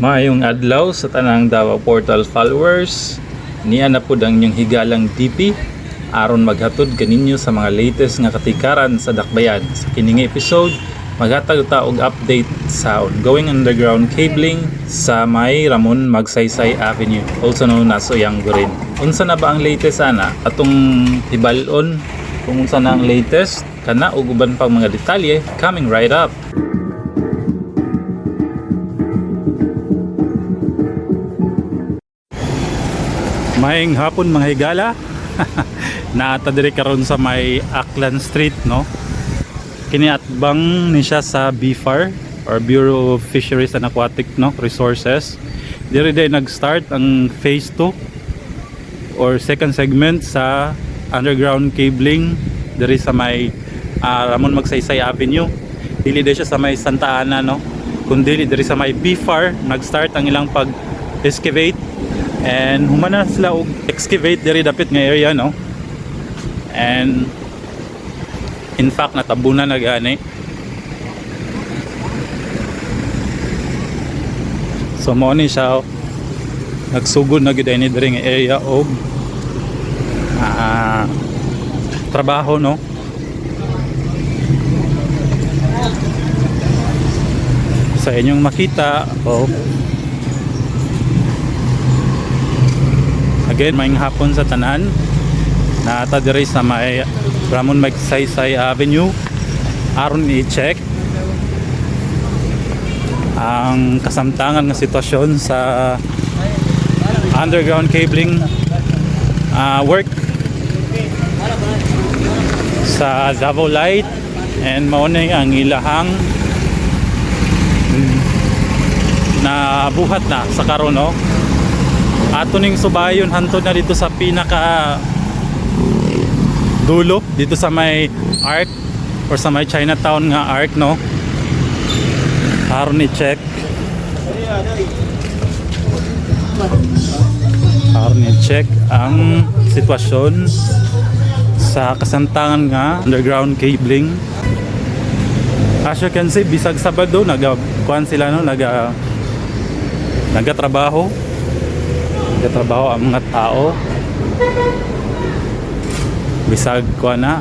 Maayong adlaw sa tanang Davao Portal followers. Niya na pud ang inyong higalang DP aron maghatod kaninyo sa mga latest nga katikaran sa Dakbayan. Sa kini nga episode, maghatag ta og update sa ongoing underground cabling sa may Ramon Magsaysay Avenue, also known as Uyanguren. Unsa na ba ang latest ana? Atong hibal-on kung unsa na ang latest kana ug uban pang mga detalye coming right up. Maayong hapon, mga higala. Naa ta diri karon sa may Aklan Street, no. Kini atbang ni siya sa BFAR or Bureau of Fisheries and Aquatic, no, Resources. Diri day nag-start ang phase 2 or second segment sa underground cabling diri sa may Ramon Magsaysay Avenue. Dili day siya sa may Santa Ana, no. Kundi diri sa may BFAR nag-start ang ilang pag excavate and humana sila og excavate diri dapit nga area, no. And in fact, natabunan na gani. So mo ni siya, oh. Nagsugod na gyud ini diri nga area og trabaho, no. Sa inyong makita, oh. Again, maayong hapon sa tanan. Naa ta diri sa may Ramon Magsaysay Avenue aron i-check ang kasamtangan nga sitwasyon sa underground cabling work sa Davao Light, and mao ni ang ilahang na buhat na sa karon, no. Ato ning subayon hantod na dito sa pinaka dulo dito sa may arc or sa may Chinatown nga arc, no, aron ni check ang sitwasyon sa kasamtangan nga underground cabling. As you can see, bisag Sabado, naga kuan sila, no, nagatrabaho nagatrabaho ang mga tao bisag kuan na,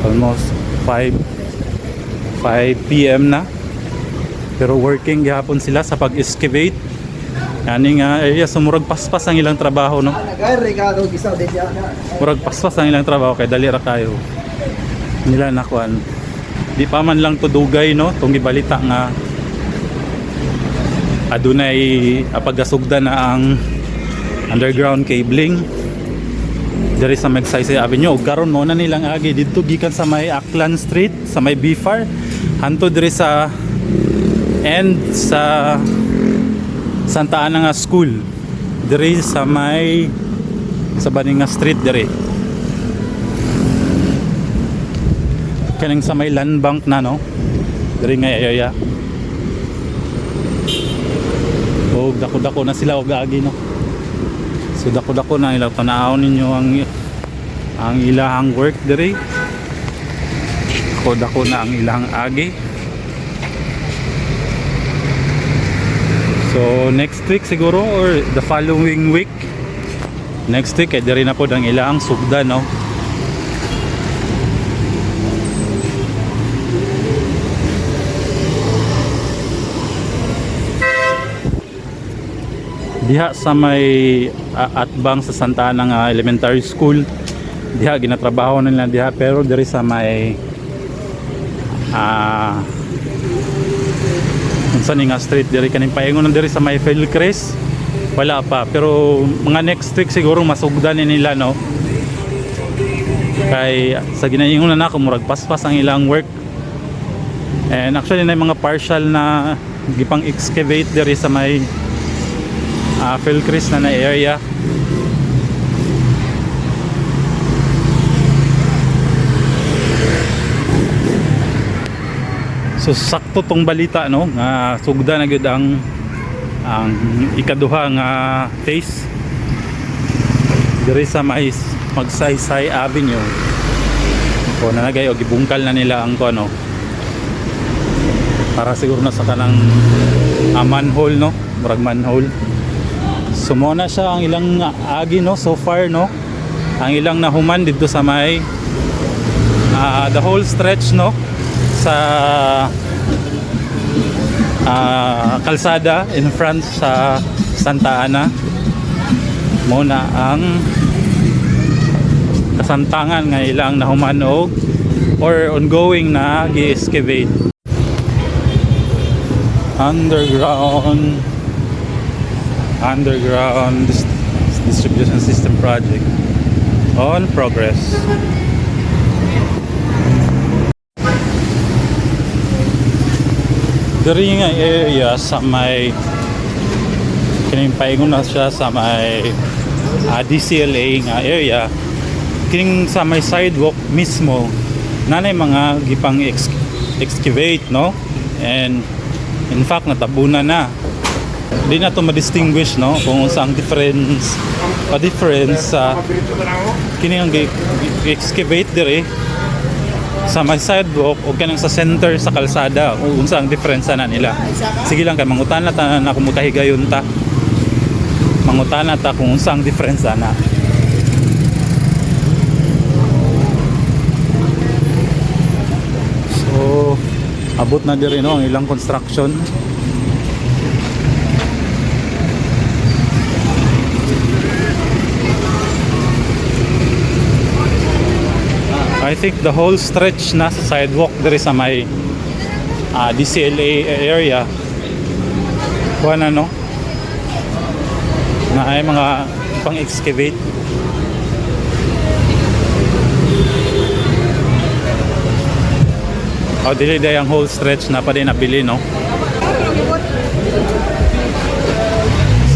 almost 5 p.m. na, pero working gihapon sila sa pag-excavate yani nga area. So murag paspas ang ilang trabaho, no. Murag paspas ang ilang trabaho kay dali ra kayo nila na kuan. Di pa man lang to dugay, no, tong gibalita nga adunay pagasugda na ang underground cabling diri sa Magsaysay Avenue. Ug karon mo na nilang agi didto gikan sa may Aklan Street sa may BFAR hantod diri sa end sa Santa Ana nga school, diri sa may sa baning nga street diri, kaning sa may land bank na, no, diri nga area. Og dako-dako na sila og agi, no. So dako-dako na ilang, tan-awon ninyo ang ilahang work diri. Dako-dako na ang ilang agi. So next week siguro or the following week, next week ay diri na pod ang ilang sugda, no. Diha sa may atbang sa Santa Ana nga Elementary School, diha ginatrabaho nila diha, pero diri sa may unsa ni nga street diri, kaning paingon diri sa may Philcrest, wala pa. Pero mga next week siguro masugdan ni nila, no, kay sa ginaingon na nako, murag paspas ang ilang work. And actually na mga partial na gipang excavate diri sa may Philcrest na na area. So sakto tong balita, no, nga sugda na gyud ang ikaduha nga phase diri sa may Magsaysay Avenue. O nanagay og gibungkal na nila ang kuno para siguro na sa kanang Manhole, no? Murag manhole. So mo na siya ang ilang agi, no, so far, no? Ang ilang nahuman dito sa may the whole stretch, no, sa kalsada in front sa Santa Ana. Mo na ang kasamtangan nga ilang nahuman og or ongoing na gi-excavate. Underground distribution system project on progress. Diri nga area sa may kining paingon na siya sa may DCLA nga area, kining sa may sidewalk mismo nanay mga gipang excavate, no? And in fact, natabunan na. Di na to ma-distinguish, no, kung unsa ang difference pa difference sa kini ang gi-excavate dire sa may sidewalk o kanang sa center sa kalsada, o unsa ang difference na nila. Sige lang kay mangutan na ta na kung makahigayon ta, mangutan na ta kung unsa ang difference na. So abot na diri, no, ang ilang construction. I think the whole stretch na sa sidewalk diri sa may DCLA area, kuha na, no, na ay mga pang-excavate. Oh, dili day ang whole stretch na pa din nabili, no?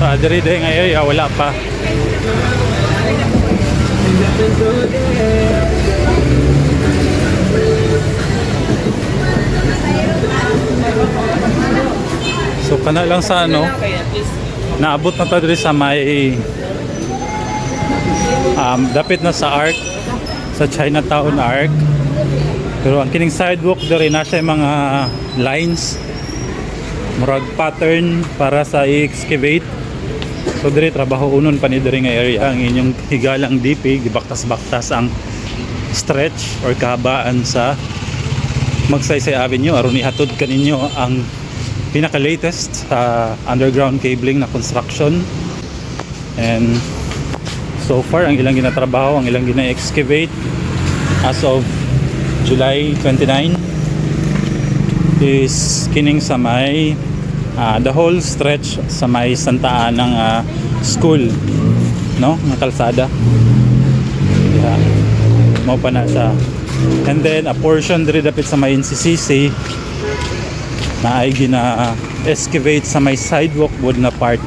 Sa diri day nga area, wala pa. So kana lang sa ano, naabot na ta diri sa may dapit na sa Arc, sa Chinatown Arc. Pero ang kining sidewalk diri na siya yung mga lines, murag pattern para sa i-excavate. So diri trabaho unon pa ni diri nga area. Ang inyong higalang DP, gibaktas-baktas ang stretch or kahabaan sa Magsaysay Avenue aron ihatod kaninyo ang pinaka latest sa underground cabling na construction. And so far, ang ilang ginatrabaho, ang ilang gina-excavate as of July 29 is kining sa may the whole stretch sa may Santa Ana nga school, no, nga kalsada. Yeah. Mao pa na siya. And then a portion diri dapit sa may NCCC na ay gina excavate sa may sidewalk wood na part.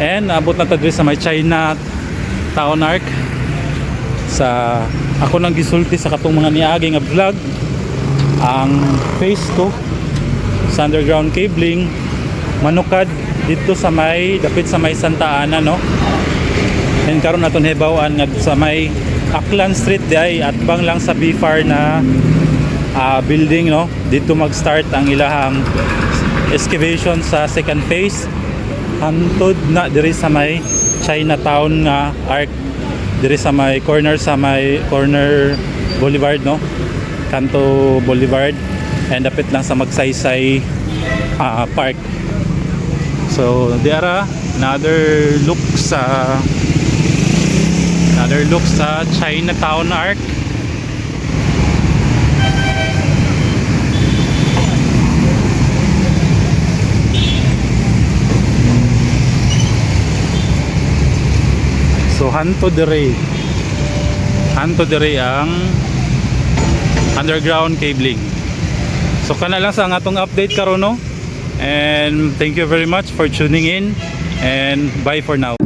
And abot na ta diri sa may China Town Arc. Sa ako nang gisulti sa katong mga niagi nga vlog, ang phase 2 sa underground cabling manukad dito sa may dapit sa may Santa Ana, no? And karon naton hibaw-an nga sa may Aklan Street diay, atbang lang sa BFAR na building, no, dito mag-start ang ilahang excavation sa second phase hantod na diri sa may Chinatown nga Arc, diri sa may corner Boulevard, no, Kanto Boulevard, and dapit lang sa Magsaysay Park. So there are another look sa Chinatown Arc. So hanto dire ang underground cabling. So kana lang sa ang atong update karon, no? And thank you very much for tuning in and bye for now.